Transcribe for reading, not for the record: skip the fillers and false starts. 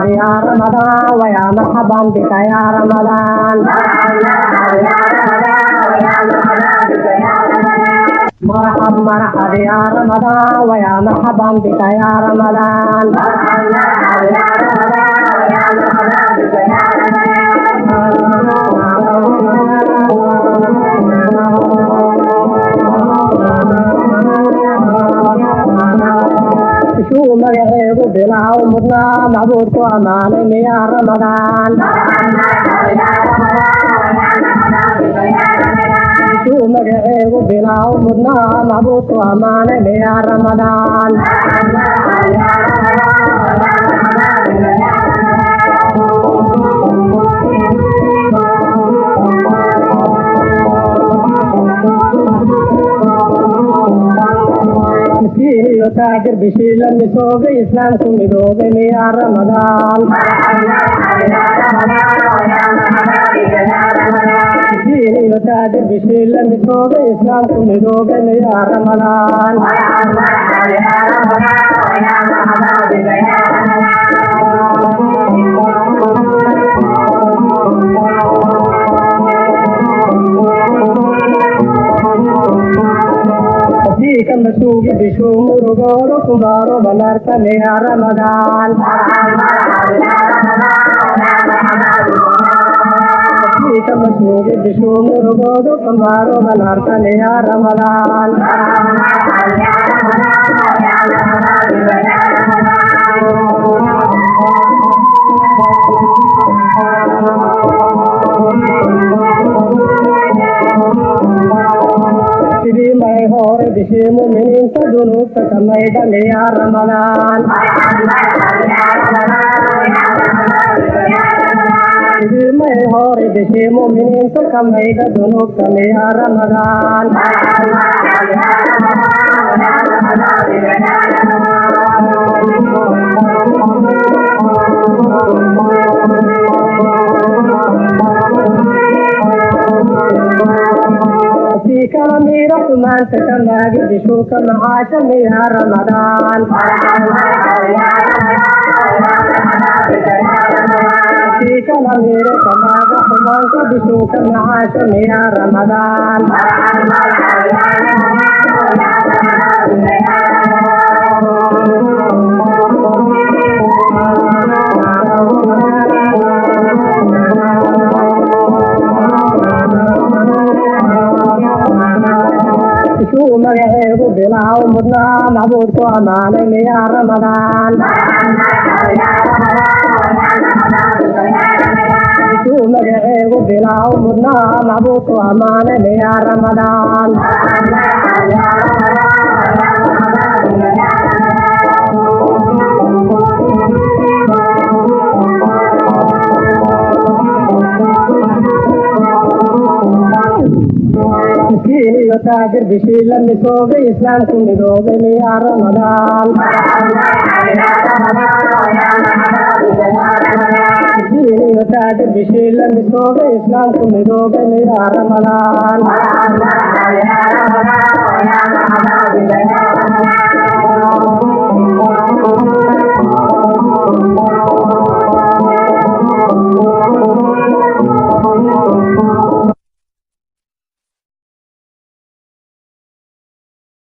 مرحب يا رمضان ويا مرحبا بك يا رمضان. مرحب مرحب يا رمضان ويا مرحبا بك يا رمضان. Ishuu magaceegu bilaw mudnaa macbuudku ammaanay miyaa Ramadaan. Ishuu magaceegu bilaw mudnaa macbuudku ammaanay miyaa Ramadaan. Miskiin iyo taajir bishii la misoobay islaamku midoobay miyaa Ramadaan. Miskiin iyo taajir bishii la misoobay islaamku midoobay miyaa Ramadaan. Qofkii ka masuugi bishuu murugoodo kumaaro banaarta miyaa Ramadaan. Qofkii ka masuugi bishuu murugoodo kumaaro banaarta miyaa Ramadaan. Sidii may hore bishii muminiinta dunuubta ka maydha miyaa Ramadaan. Sidii may hore bishii muminiinta ka maydha dunuubta miyaa Ramadaan. Qofkii kala miira xumaanta ka maagi bishuu ka macaasha miyaa Ramadaan. Qofkii kala miira ka maaga xumaanta bishuu ka macaasha miyaa Ramadaan. Ishuu magaceegu bilaw mudnaa macbuudku ammaanay miyaa Ramadaan. Ishuu magaceegu bilaw mudnaa macbuudku ammaanay miyaa Ramadaan. Miskiin iyo taajir bishii la misoobay islaamku midoobay miyaa Ramadaan. Miskiin iyo taajir bishii la misoobay islaamku midoobay miyaa Ramadaan.